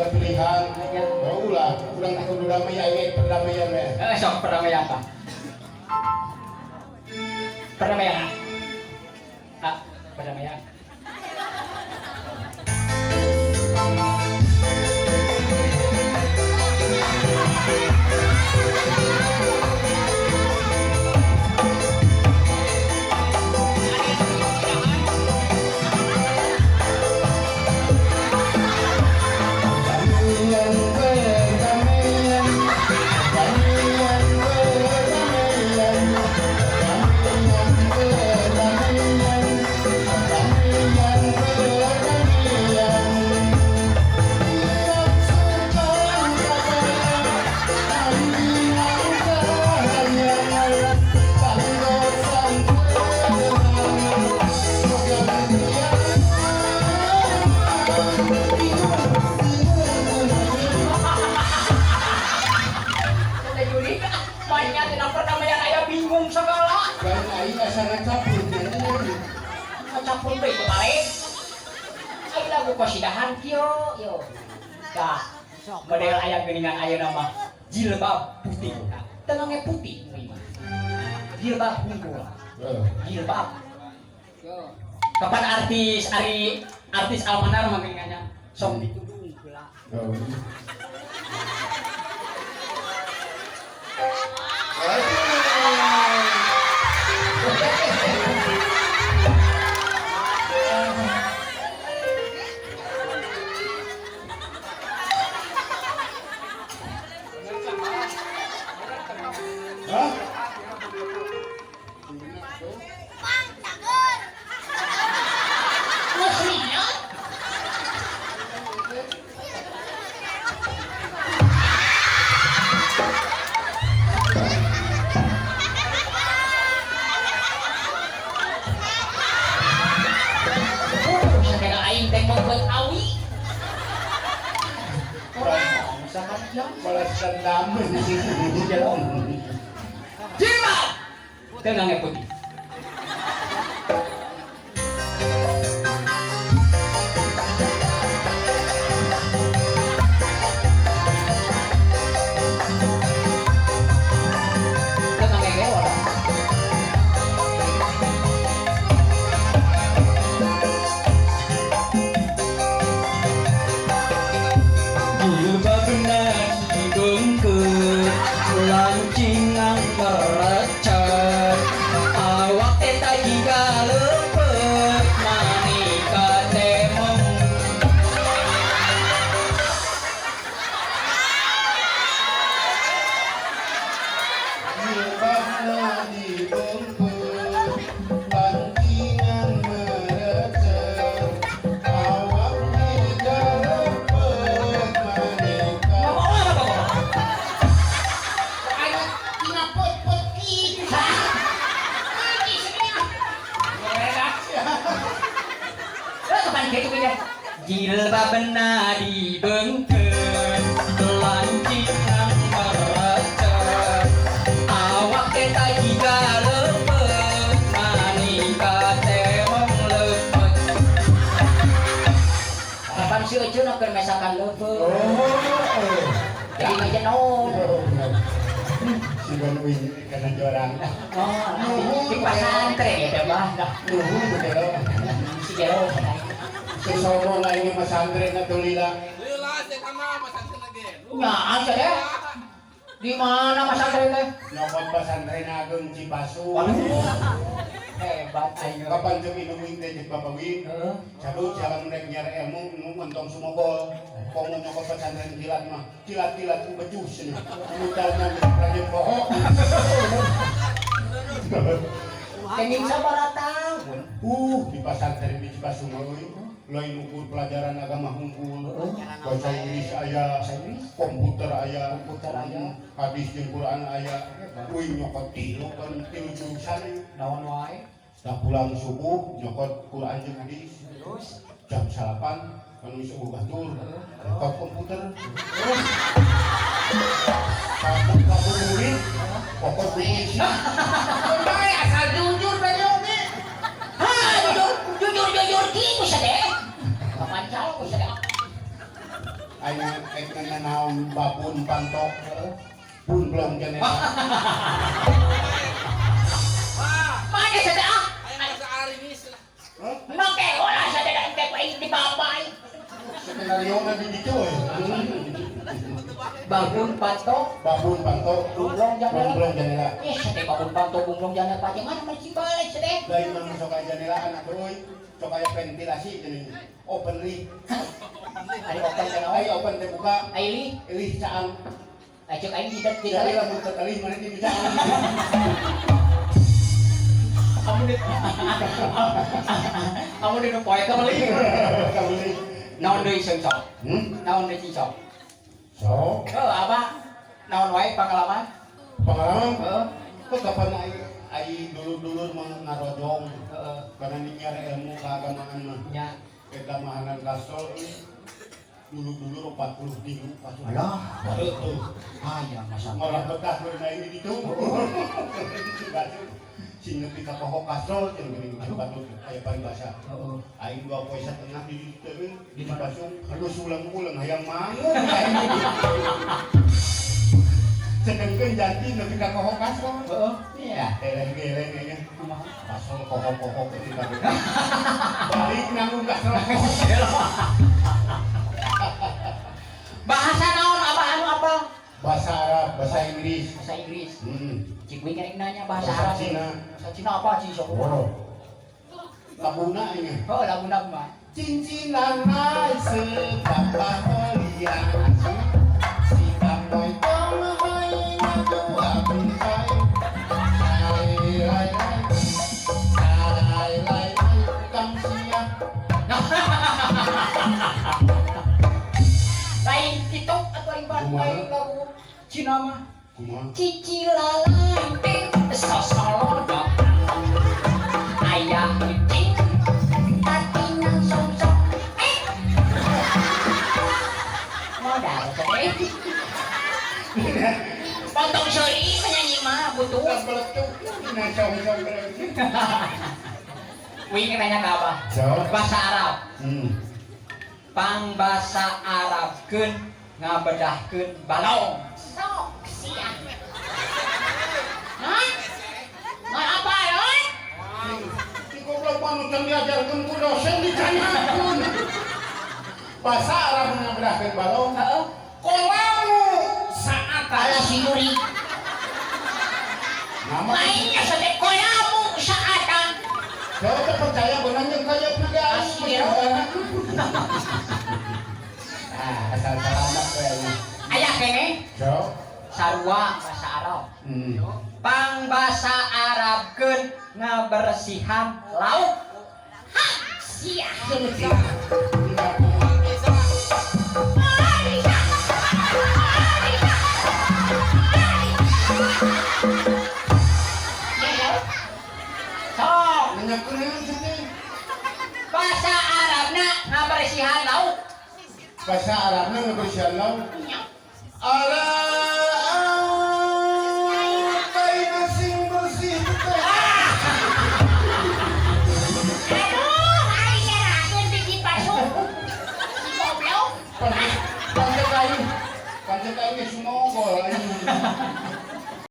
Boga pilihan. Oh ulah, urang teh kudu damai aya perdamaian we. Sok perdamaian tah. Perdamaian. Ah, perdamaian. Perdamaian, perdamaian. Perdamaian, perdamaian. Perdamaian, perdamaian. Perdamaian, perdamaian. Tiap suka kanggo Teh Juli, banyak tina perdamaian aya bingung segala. Dan aing asa ngacapur. Ngacapur deui kebalik. Ayo lagu kosidahan kieu yo. Dah, model aya geuningan ayeuna mah jilbab putih. Teu nge putih ieu mah. Jilbab hungkul. Jilbab. Kapan artis ari artis Almanar mah geuningannya sok ditudung heula. Hah? Muslimnya. Sakena aing teh membuat awi. Misalkan yang Balas dendam. jilbab. Teu ngange putih. Teu ngange ge orang. Jilbabna dibengkeut, lancingan merecet, awak eta jiga leupeut, manika temong. Jilbabna dibengkeut, lancingan merecet, awak jiga leupeut, maneka. Ngomong apa ngomong? Ayo tina pot-pot kieu. Kapan gitu punya? Jilbabna dibengkeut, lancingan merecet, awak eta jiga leupeut, manika temong leupeut. Kapan si Ece nak keur mesakan leupeut? Oh. Jadi meja naon? Si Bon Wing kana jorang. Oh, di pasantren ya teh mah. Nuhun gelo. Si gelo. Sesorong aing pesantren atuh lila. Lila eta mah pesantren ge. Nya asa deh. Di mana pasantren teh? Nyokot pesantren ageung Cipasu. Waduh. Hebat aing. Kapan jeung indung wing teh jeung bapak wing? Heeh. Cadu jalan rek nyare ilmu nu entong sumobol. Komo nyokot pesantren kilat mah. Kilat-kilat ku becus cenah. Mutalna geus raja poho. Kening sabaraha tahun? Di pesantren di Cipasu mah euy. Lain ukur pelajaran agama hungkul. Bahasa Inggris aya, komputer aya, Komputer aya. Hadis jeung Quran aya. Uing nyokot tilu kan tilu jurusan. Naon wae? Dah pulang subuh nyokot Quran jeung hadis. Terus Jam 9 kan geus eueuh batur. Nyokot komputer. Terus kabur murid, pokok polisi. Bae asal jujur teh oge. Ha, jujur jujur jujur kieu bisa deh. Kapan calo bisa deh. Aing ek nanaon babun pantok. Bunblong janela. Mana sa ah? Ay, nasa Arinis lah. Hah? Make wala sa dada inte pa di babay. Skenario na di dito eh. Babun pantok, Babun pantok. Bunblong janela. Bunblong janela. Eh, sa teh babun pantok bunblong janela pa mana man balik sa teh. Lain mah sok aya janela anak euy. Sok aya ventilasi geuning. Openly. Ari open ka Ay open teh buka. Ai li, Elih caang. ai cek aing tidak Jadi tidak. lamun teu telih mana di caang. Kamu di Kamu di poe ka meuli. Kabeli. Naon deui seung sok? Hmm? Naon deui cing sok? So, Heuh, apa? Naon wae pengalaman? Pengalaman Heeh. kok kapan ai ai dulur-dulur mah ngarojong Heeh. karena nyiar ilmu keagamaan mah. Nya. Eta mahanan kasol dulu-dulu 40 tilu kasol. Alah. Betul. Aya masa. Malah betah bermain di ditu. Sing nepi ka kohok kasol jeung geuning patut aya paribasa. Heeh. Aing dua poe satengah di ditu teh Di di mana? Cipasung halus ulang-ulang hayang mangun aing. Sedengkeun janti nepi ka kohok kasol. Heeh. Iya, geleng-geleng kayaknya. Kumaha? Kasol kohok-kohok ketika balik nanggung kasol. Bahasa naon abah anu apa? Bahasa Arab, bahasa Inggris. Bahasa Inggris. Hmm. Cik wing rek nanya bahasa Bahasa Arab. Cina. Bahasa Cina apa sih sok? Oh. Laguna ini. Oh, laguna kumaha? Cincinan lai sepapa holian si kamoy tong hai ngadu abin sai lai lai lai lai lai lai kam sia. Lain kitu atuh aing bahasa Kumaha? lain lagu Cina mah. Kumaha? Cici lalai ting sosolodok ayah kucing tatinang song-song eh modal teh potong seuri penyanyi mah butuh Beletuk, nah song-song beletuk. wing nanya ka abah Jawab. bahasa Arab Pangbasa Arabkeun ngabedahkeun balong sok sia. Hah? Ngan apa euy? Si goblok mah nu can diajarkeun ku dosen ditanyakeun. Bahasa Arab ngabedahkeun balong. Heeh. Kolamu saat Ala si Yuri. Nama Lainnya sate kolamu saatan. Saya teh percaya beunang jeung kayeup ge Asli. Ah, asal salamat we nya. Aya keneh So. sarua bahasa Arab. Pangbasa Arabkeun ngabersihan lauk. Ha, sia. Bisa. Bisa. Bisa. Sok, Nanyakeun heula sih teh. bahasa Arabna ngabersihan lauk. Bahasa Arabna ngabersihan lauk. Ala kaina sing bersih teh. Aduh, ari nyerahkeun biji pasuk. Si goblok. Pancet aing. Pancet aing geus sumogol aing.